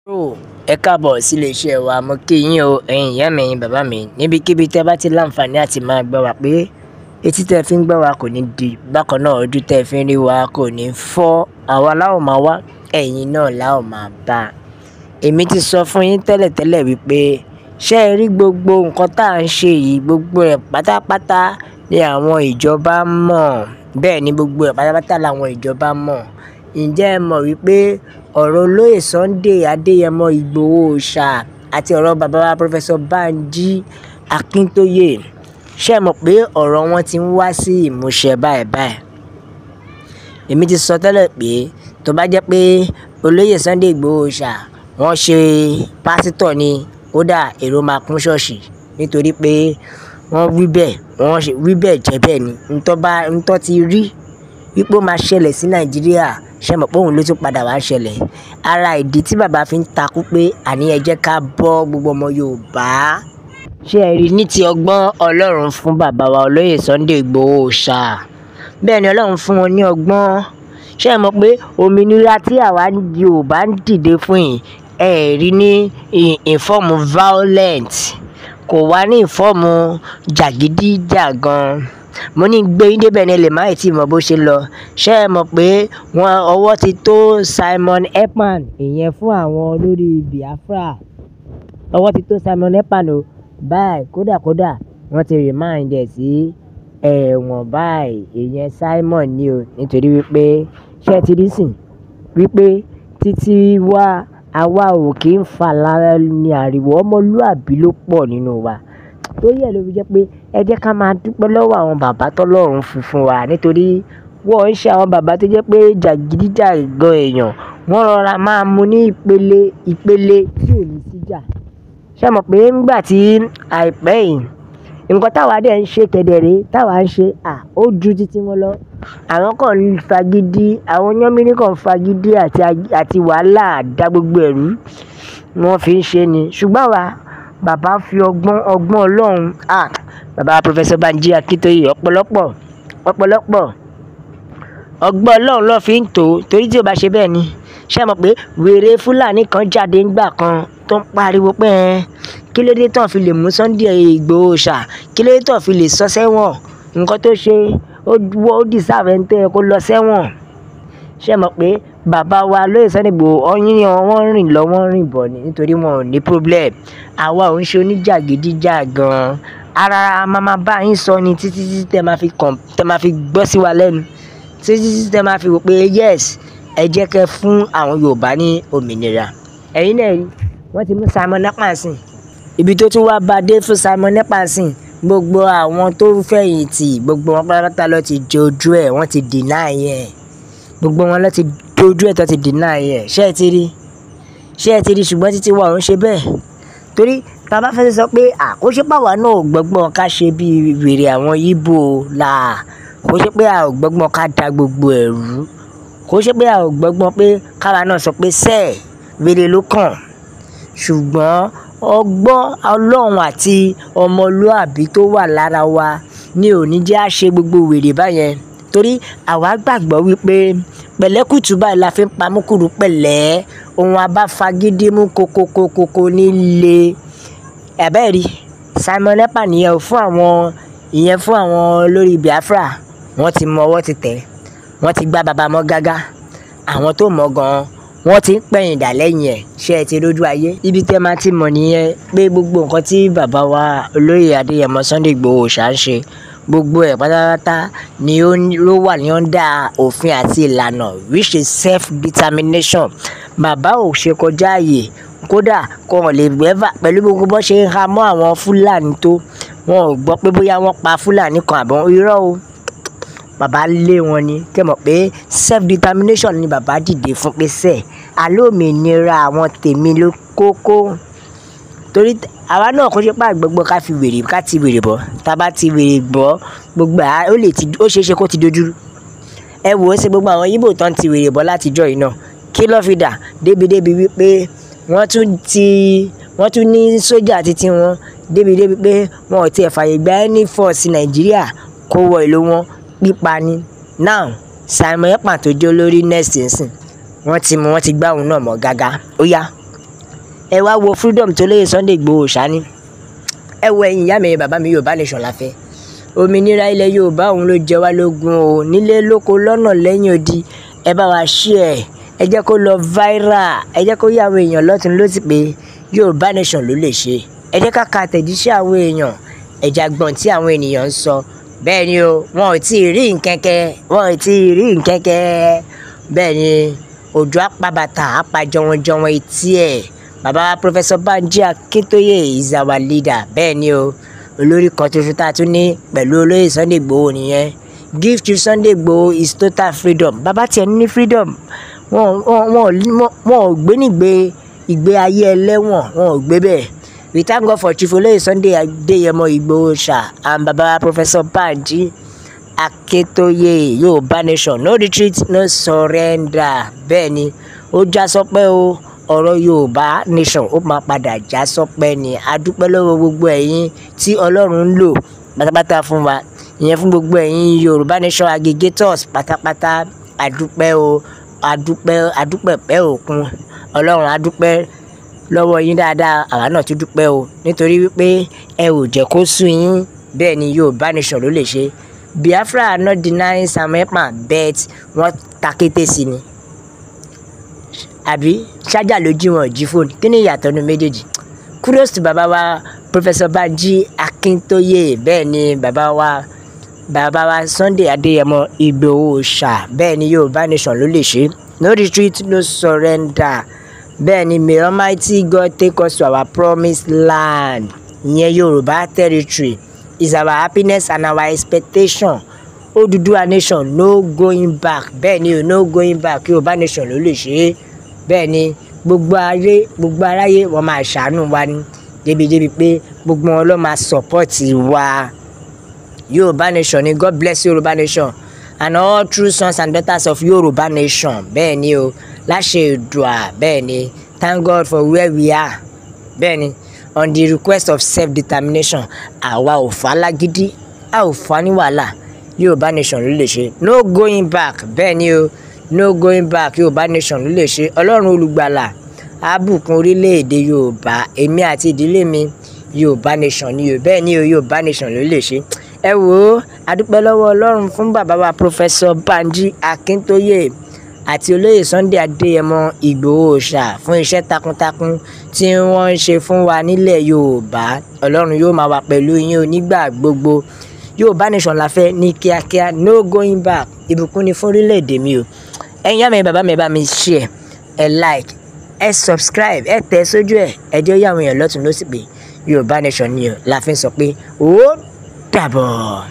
Ẹ káàbọ̀ sí ilé-iṣẹ́ wa. Mo kí yín o, ẹ̀yin ìyá mi, ẹ̀yin bàbá mi, níbikíbi tẹ́ bá ti láǹfààní àti máa gbọ́ wa pé etí tẹ́ fi ń gbọ́ wa kò ní di, bákan náà ojú tẹ́ fi ń rí wa kò ní fọ́. Àwa la ó máa wá, ẹ̀yin náà la ó máa bá. Èmi ti sọ fún yín tẹ́lẹ̀tẹ́lẹ̀ wípé ṣé ẹ rí gbogbo nǹkan tá à ń ṣe yìí, gbogbo ẹ̀ pátápátá ni àwọn ìjọba mọ̀. Bẹ́ẹ̀ ni, gbogbo ẹ̀ pátápátá làwọn ìjọba mọ̀. Ǹjẹ́ ẹ mọ̀ wípé ọ̀rọ̀ olóyè Sunday Adéyẹmọ Ìgbòho Òòṣà àti ọ̀rọ̀ bàbá wa Professor Banji Akíntóyè, ṣé ẹ mọ̀ pé ọ̀rọ̀ wọn ti ń wá sí ìmúṣẹ báyìí báyìí? Èmi ti sọ tẹ́lẹ̀ pé tó bá jẹ́ pé olóyè Sunday Ìgbòho Òòṣà wọ́n ṣe pásítọ̀ ni, kódà èrò máa kún ṣọ́ọ̀ṣì, nítorí pé wọ́n wí bẹ́ẹ̀, wọ́n wí bẹ́ẹ̀ jẹ́ bẹ́ẹ̀ ni. Ntọ́ bá ntọ́ ti rí wípé ó máa ṣẹlẹ̀ sí Nàìjíríà, ṣé mọ̀ pé òun ló tún padà wá ṣẹlẹ̀? Ara ìdí tí bàbá fi ń takú pé àní ẹ jẹ́ ká bọ́ gbogbo ọmọ Yorùbá. Ṣé ẹ rí ní ti ọgbọ́n Ọlọ́run fún bàbá wa olóyè Sunday Ìgbòho Òòṣà? Bẹ́ẹ̀ ni, Ọlọ́run fún wọn ní ọgbọ́n. Ṣé ẹ mọ̀ pé òmìnira tí àwa Yorùbá ń dìde fún yìí, ẹ rí ní in form violent, kò wá ní in form jàgídíjàgan. Mo ní gbé yín débẹ̀ ní, ẹ lè má ì tí mọ̀ bó ṣe lọ. Ṣé ẹ mọ̀ pé wọn ọwọ́ ti tó Simon Ekpa, ìyẹn fún àwọn olórí Biafra? Ọwọ́ ti tó Simon Ekpa o báyìí, kódà kódà wọ́n ti remand ẹ̀ sí ẹ̀wọ̀n báyìí, ìyẹn Simon ni o. Nítorí wípé ṣé ẹ ti rí sìn wípé títí wá àwa ò kí ń fa lára ní ariwo, ọmọlúàbí ló pọ̀ nínú wa. Torí ẹ ló fi jẹ́ pé ẹ jẹ́ ká máa dúpẹ́ lọ́wọ́ àwọn bàbá tọ́lọ́run fi fún wa, nítorí wọ́n ń ṣe àwọn bàbá tó jẹ́ pé jàgídíjàgan èèyàn. Wọ́n rọra máa mú ní ìpele ìpele tí ò ní síjà. Ṣé ẹ mọ̀ pé nígbà tí àìpẹ́ yìí, nǹkan táwa dẹ̀ ń ṣe kedere, táwa ń ṣe à, ó ju títí wọn lọ. Àwọn kan ń fagídí, àwọn yánmírí kan ń fagídí àti wàhálà dá gbogbo ẹ̀rú wọ́n fi ń ṣe ni. Ṣùgbọ́n àwa, bàbá fi ọgbọ́n ọgbọ́n Ọlọ́run, à, bàbá Professor Banji Akíntóyè, ọ̀pọ̀lọpọ̀ ọ̀pọ̀lọpọ̀ ọgbọ́n Ọlọ́run ló fi ń tò ó, torí tí ó bá ṣe bẹ́ẹ̀ ni. Ṣé ẹ mọ̀ pé wèrè Fúlàní kan jáde ńgbà kan tó ń pariwo pé ẹ kí ló dé tán fi lè mú Sunday Ìgbòho Òòṣà, kí ló dé tán fi lè sọ sẹ́wọ̀n? Nǹkan tó ṣe ó deserve ẹni tó yẹ kó lọ sẹ́wọ̀n. Ṣé ẹ mọ̀ pé bàbá wa lóyè Sunday Ìgbòho ọyìn wọ́n rìn lọ, wọ́n rìn bọ̀ ni, nítorí wọn ò ní problem. Àwa ò ń ṣe oníjàgídíjàgan. Ara máa ma bá yín sọ ni títí tí tẹ́ máa fi gbọ́ sí wa lẹ́nu, títí tí tẹ́ máa fi wò pé yes, ẹ jẹ́ kẹ́ fún àwọn Yorùbá ní òmìnira. Ẹ̀yin náà rí, wọ́n ti mú Simon Ekpa sìn. Ibi tó tún wá bá dé fún Simon Ekpa sìn, gbogbo àwọn tó fẹ̀yìntì, gbogbo wọn pátápátá ló ti jojú ẹ̀, wọ́n ti deny ẹ̀. Gbogbo wọn ló ti dojú ẹ̀ tó ti deny ẹ̀. Ṣé ẹ ti rí? Ṣé ẹ ti rí? Ṣùgbọ́n títí wa ò ń ṣe bẹ́ẹ̀. Torí tá a bá fẹ́ sọ pé à kó ṣe pàwọ́ náà ò gbọ́gbọ́n ká ṣe bí wèrè àwọn Íbò là, kó ṣe pé a ò gbọ́gbọ́n ká da gbogbo ẹ̀rú, kó ṣe pé a ò gbọ́gbọ́n pé káwa náà sọ pé sẹ́ẹ̀ wèrè ló kàn. Ṣùgbọ́n ọgbọ́n Ọlọ́run àti ọmọlúàbí tó wà lára wa ni ò ní jẹ́ á ṣe gbogbo wèrè báyẹn. Torí àwa gbàgbọ́ wípé pẹ̀lẹ́kùtù báyìí la fi ń pa múkúrú pẹ̀lẹ́, ohun a bá fagídí mú kokokokoko nílé. Ẹ rí Simon Ekpa nìyẹn fún àwọn, ìyẹn fún àwọn olórí Biafra. Wọ́n ti mọ ọwọ́ ti tẹ̀, wọ́n ti gbá bàbá mọ́ gágá. Àwọn tó mọ̀ gan-an wọ́n ti ń pẹ̀yìn dà lẹ́yìn ẹ̀. Ṣé ẹ ti rójú ayé? Ibi tẹ́ máa ti mọ̀ nìyẹn pé gbogbo nǹkan tí bàbá wa olóyè Adéyẹmọ Sunday Ìgbòho Òòṣà ń ṣe, gbogbo ẹ̀ pátápátá ni ó ló wà ní under òfin àti ìlànà, which is self-determination. Bàbá ò ṣe kọjá ààyè, kódà kò lè ever pẹ̀lú gbogbo bó ṣe ń ha mọ́ àwọn Fúlàní tó, wọn ò gbọ́ pé bóyá wọ́n pa Fúlàní kan àbọ̀ irọ́ o. Bàbá lé wọn ni. Kí ẹ mọ̀ pé self-determination ni bàbá dìde fún pé sẹ́ẹ̀ àlọ́ òmìnira àwọn tèmi ló kókó. Torí àwa náà kò ṣe pé àgbẹ̀gbọ́ ká fi wèrè ká ti wèrè bọ̀. Tá bá ti wèrè bọ̀, gbogbo à ó lè ti ó ṣe é ṣe kó ti dojú. Ẹ wò ó ṣe gbogbo àwọn Íbò tó ń ti wèrè bọ̀ látijọ́ yìí náà. Kí ló fi dà? Débi débi wípé wọ́n tún ní sójà títí wọn débi débi pé wọn ò tí ì fààyè gba any force Nàìjíríà kó wọ ìlú wọn, pípa ni. Now Simon Ekpa tó jẹ́ olórí next nsìn, wọ́n ti mú, wọ́n ti gbá òun náà mọ́ gágá. Ó yá. Ẹ wá wo freedom tó lóye Sunday Igboho ṣáni. Ẹ wo, ẹ̀yin ìyá mi, bàbá mi, Yorùbá nation la fẹ́. Òmìnira ilẹ̀ Yorùbá òun ló jẹ wá lógún o, nílé lóko lọ́nà lẹ́yìn odi. Ẹ bá wa share, ẹ jẹ́ kó lọ viral, ẹ jẹ́ kó yé àwọn èèyàn lọ́tùn lósì pé Yorùbá nation ló lè ṣe. Ẹ jẹ́ ká ka àtẹ̀jíṣẹ́ àwọn èèyàn, ẹ̀já gbọ̀n tí àwọn ènìyàn ń sọ. Bẹ́ẹ̀ ni o, wọn ò tí ì rí nkẹ́kẹ́, wọn ò tí ì rí nkẹ́kẹ́. Bẹ́ẹ̀ ni, òjò apabàtà apàjọwọ́njọwọ́n etí ẹ̀. Bàbá Professor Banji Akintoye is our leader. Bẹ́ẹ̀ ni o, olórí kan tuntun tá a tún ní pẹ̀lú olóyè Sunday Igboho nìyẹn. Give to Sunday Igboho is total freedom. Bàbá tiẹ̀ ní freedom. Wọn ò gbé nígbé ìgbé ayé ẹlẹ́wọ̀n, wọn ò gbé bẹ́ẹ̀. We thank God for Chief Olóyè Sunday Adéyẹmọ Igboho Ṣà and Baba Professor Banji Akintoye. Yorùbá nation, no retreat, no surrender. Bẹ́ẹ̀ ni, ó já sọpẹ́ o. Ọ̀rọ̀ Yorùbá nation, ó máa padà já sọpẹ́ ni. A dúpẹ́ lọ́wọ́ gbogbo ẹ̀yin tí Ọlọ́run ń lò pátápátá fún wa, ìyẹn fún gbogbo ẹ̀yin Yorùbá nation agitators pátápátá. A dúpẹ́ o, a dúpẹ́, a dúpẹ́ pẹ́ òkun. Ọlọ́run, a dúpẹ́ lọ́wọ́ yín dáadáa. Àwa náà tún dúpẹ́ o, nítorí wípé ẹ ò jẹ́ kó sú yín. Bẹ́ẹ̀ ni, Yorùbá nation ló lè ṣe. Biafra not denying Samuel Ekpa, but wọ́n takété sí ni, àbí ṣájà ló jí wọn jí fóònù? Kí ni ìyàtọ̀ nu méjèèjì? Kudos to bàbá wa Professor Banji Akintoye. Bẹ́ẹ̀ ni, bàbá wa Sunday Adéyẹmọ Ìgbòho Ṣà. Bẹ́ẹ̀ ni, Yorùbá nation ló lè ṣe. No retreat, no surrender. Bẹ́ẹ̀ ni, may Almighty God take us to our promised land. Ìyẹn Yorùbá territory is our happiness and our expectation. Odùduwà nation, no going back. Bẹ́ẹ̀ ni o, no going back. Yorùbá nation ló lè ṣe é. Bẹ́ẹ̀ ni, gbogbo ayé, gbogbo aráyé, wọ́n máa ṣàánú wa ni débi-débi pé gbogbo wọn ló máa support wa. Yorùbá nation ni. God bless Yorùbá nation and all true sons and daughters of Yorùbá nation. Bẹ́ẹ̀ ni o, láṣẹ Èdùà. Bẹ́ẹ̀ ni, thank God for where we are. Bẹ́ẹ̀ ni, on the request of self-determination, àwa ò fà lágídí, a ò fà ní wàhálà. Yorùbá nation ló lè ṣe. No going back. Bẹ́ẹ̀ ni o, no going back. Yorùbá nation ló lè ṣe. Ọlọ́run olùgbàlà á bùkún orílẹ̀-èdè Yorùbá. Èmi àti ìdílé mi, Yorùbá nation ni o. Bẹ́ẹ̀ ni o, Yorùbá nation ló lè ṣe. Ẹ wò ó, a dúpẹ́ lọ́wọ́ Ọlọ́run fún bàbá wa Professor Banji Akintoye àti olóyè Sunday Adéyẹmọ Ìgbòho Ṣà fún iṣẹ́ takuntakun tí wọ́n ń ṣe fún wa nílẹ̀ Yorùbá. Ọlọ́run yóò máa wà pẹ̀lú yín o nígbà gbogbo. Yorùbá nation la fẹ́ ní kíákíá, no going back. Ìbùkún ni fún orílẹ̀-èdè mi o. Ẹ̀yin ìyá mi, bàbá mi, ẹ bá mi share, ẹ like, ẹ subscribe, ẹ tẹ̀ sójú ẹ̀. Ẹ jẹ́ ó yé àwọn èèyàn lọ́tùn lósì pé Yorùbá nation ni o la fi ń sọ pé ó dàbọ̀.